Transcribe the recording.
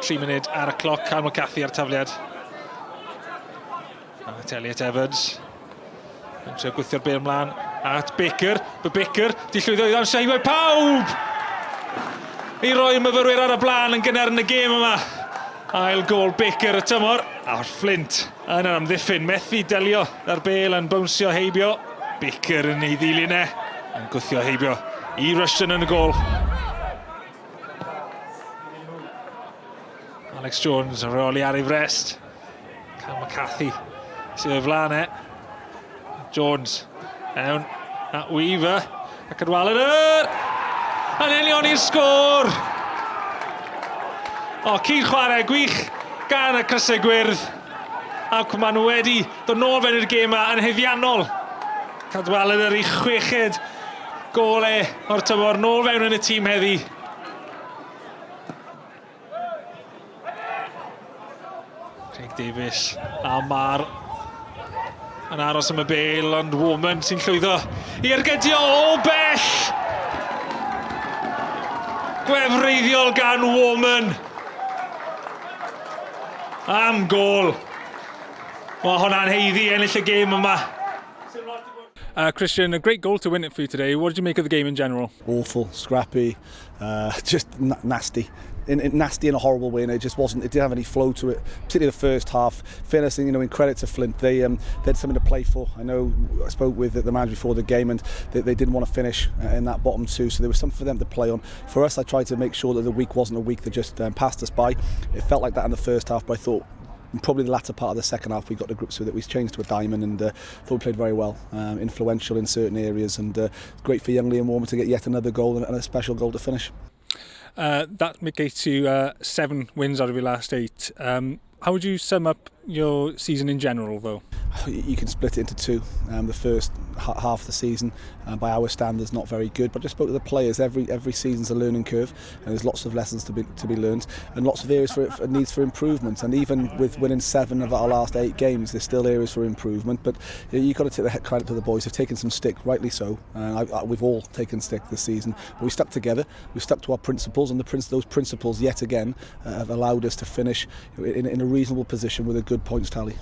3 munud ar y cloc, Cal McCarthy ar tafliad. At Elliot Evans. Yn trio gwythio'r bel mlaen at Baker. But Baker di llwyddo i ddawnsio heibio pawb! I roi myfyrwyr ar y blaen yn gynnar yn y gêm yma. Ail gol Baker y tymor. A'r Flint yn yr amddiffyn. Methu delio â'r bel yn bownsio heibio. Baker yn ei ddilyn e. Yn gwthio heibio i Rushton yn y gol. Alex Jones yn rheoli ar ei frest. Cal McCarthy sydd o'i flaen e. Jones. Mewn at Weaver. Ac yn Cadwaladr! Yn union i'r sgôr! O, cyn chwarae gwych gan y crysau gwyrdd. Ac maen nhw wedi dod nôl fewn i'r gêm yma yn haeddiannol. Cadwaladr i chweched gôl e o'r tymor nôl fewn yn y tîm heddi. Craig Davies a Mar yn aros am y bel, ond Woman sy'n llwyddo i ergydio o bell! Gwefreiddiol gan Woman. Am gol. Mae hwnna'n heiddi ennill y gêm yma. Christian, a great goal to win it for you today. What did you make of the game in general? Awful, scrappy, just nasty. In nasty in a horrible way, and it just wasn't, it didn't have any flow to it, particularly the first half. Fairness, you know, in credit to Flint, they had something to play for. I know I spoke with the manager before the game, and they didn't want to finish in that bottom two, so there was something for them to play on. For us, I tried to make sure that the week wasn't a week that just passed us by. It felt like that in the first half, but I thought probably the latter part of the second half we got to grips with it. We changed to a diamond and thought we played very well, influential in certain areas, and great for young Liam Warmer to get yet another goal and a special goal to finish. That gets you 7 wins out of your last 8. How would you sum up your season in general, though? You can split it into two. The first half of the season, by our standards, not very good. But I just spoke to the players. Every season's a learning curve, and there's lots of lessons to be learned, and lots of areas for needs for improvement. And even with winning 7 of our last 8 games, there's still areas for improvement. But you've got to take the credit to the boys. They've taken some stick, rightly so. We've all taken stick this season, but we stuck together. We stuck to our principles, and those principles yet again have allowed us to finish in a reasonable position with a good points tally.